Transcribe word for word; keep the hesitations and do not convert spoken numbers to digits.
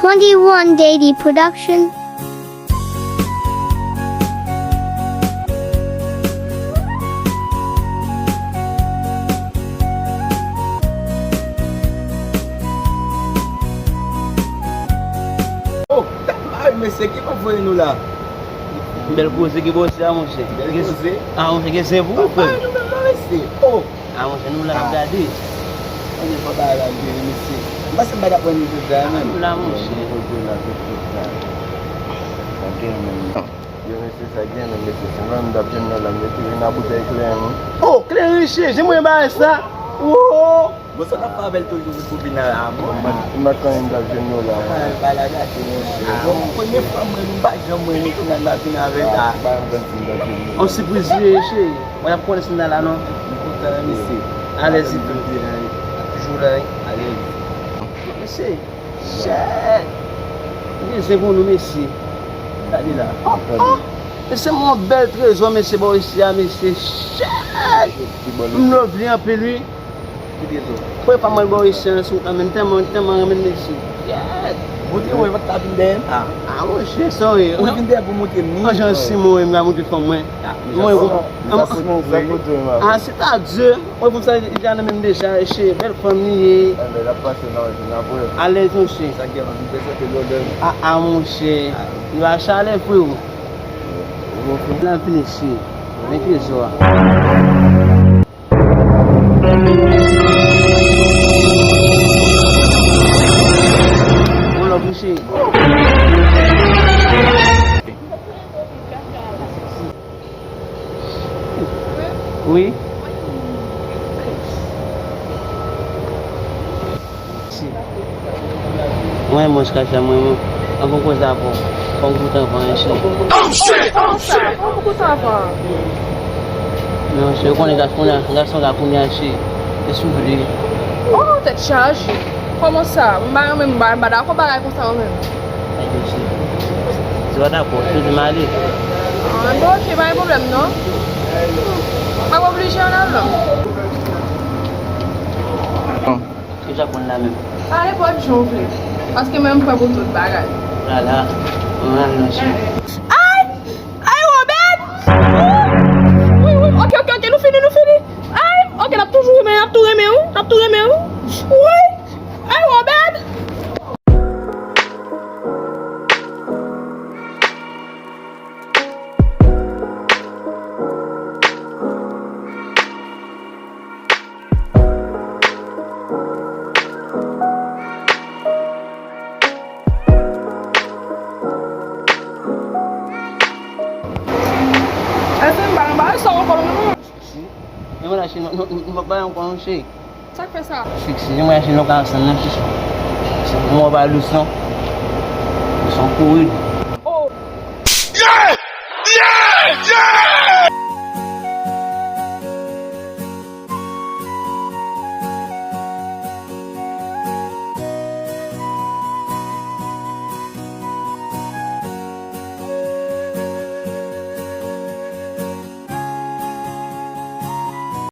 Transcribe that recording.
Twenty-one Daily Production. Oh, ay, mesye, ki pa voye nou la? Bèl koze ki bò isi a, monchè. Bèl koze? Ah, monchè, gen zen pou ou, frè m. Pa voye nou menm non, mesye. Oh! Ah, monchè, nou la n ap gade. Ann fè bagay la vini, mesye. M panse m pa t ap wè nou jodi a menm. Nou la, monchè. Yo, mesye, sa gen menm, mesye. Se mwen menm t ap jwenn nan la, m retire nan boutèy kleren. Oh, kleren riche, jan mwen bay sa. Oh! Bon, sa n ap fè avè l toujou pou vin a la, bon. M pa t konnen m t ap jwenn yo la. Ah, bagay la gate, monchè. Bon, premye fwa mwen, m pa janm wè nou kounye a n ap vin avè sa. On sipriz li ye, cheri. Mwen ap konnen si m ta la non. M kontan, mesye. Alèz li tou. Toujou la, wi. Alèz. Mesye, chèt. Gen zen pou nou, mesye. Gade la. Oh, oh. Mesye, m wè yon bèl trezò, mesye, bò isi a, mesye. Chèt. M love li anpil, wi. Ki trezò? Premye fwa mwen bò isi a sou wout la, men m tèlman, tèlman renmen l, mesye. Montre mwen, pa t ka vin dèyè m. Ah, ah, monchè, sorry. Ou vin dèyè pou montre m li. An jan si mwen, m ka montre fanm mwen. Mwen, ah, sètadi, mwen pou sa deja nan menm deja, cheri, bèl fanm li ye. Alèz, monchè. Ah, ah, monchè. Yo a chalè, freo. Nan fini, cheri. Men trezò a. Yon lòt bouche. Wi. Mwen menm, mwen, kaka mwen, mwen. An bon koz avè w. Fò m koute anvan, enche. Kòman pou koute anvan? Non, se ou konnen gason la, gason la kounye a, enche. E si w vle. Oh, tèt chaje. Kòman sa? M pa renmen, m pa, m pa dakò bagay konsa, mwen menm. Enke, enche. Si w pa dakò, toujou m ale. Ah, bon, ok, pa gen pwoblèm, non. M ap oblije ann al, non. Ki jan konn la menm? Ale pòt jan w vle. Paske mwen m prè pou tout bagay. Lala, mwen al nan chè. Ay! Ay, Robert! Wi, wi, ok, ok, ok, nou fini, nou fini. Ay, ok, n ap toujou renmen, n ap tou renmen, wi. N ap tou renmen, wi. Wi! Ay, Robert! Èske m ba yon bagay sa w ankò non? Si. Men mwen la, cheri, nou, nou, nou pa bay ankò non, cheri. Sa k fè sa? Sexy, jan mwen la, cheri, nou ka ansanm non, cheri. Mwen pa lous non. Lous an kouri. Oh. Yeah! Yeah! Yeah!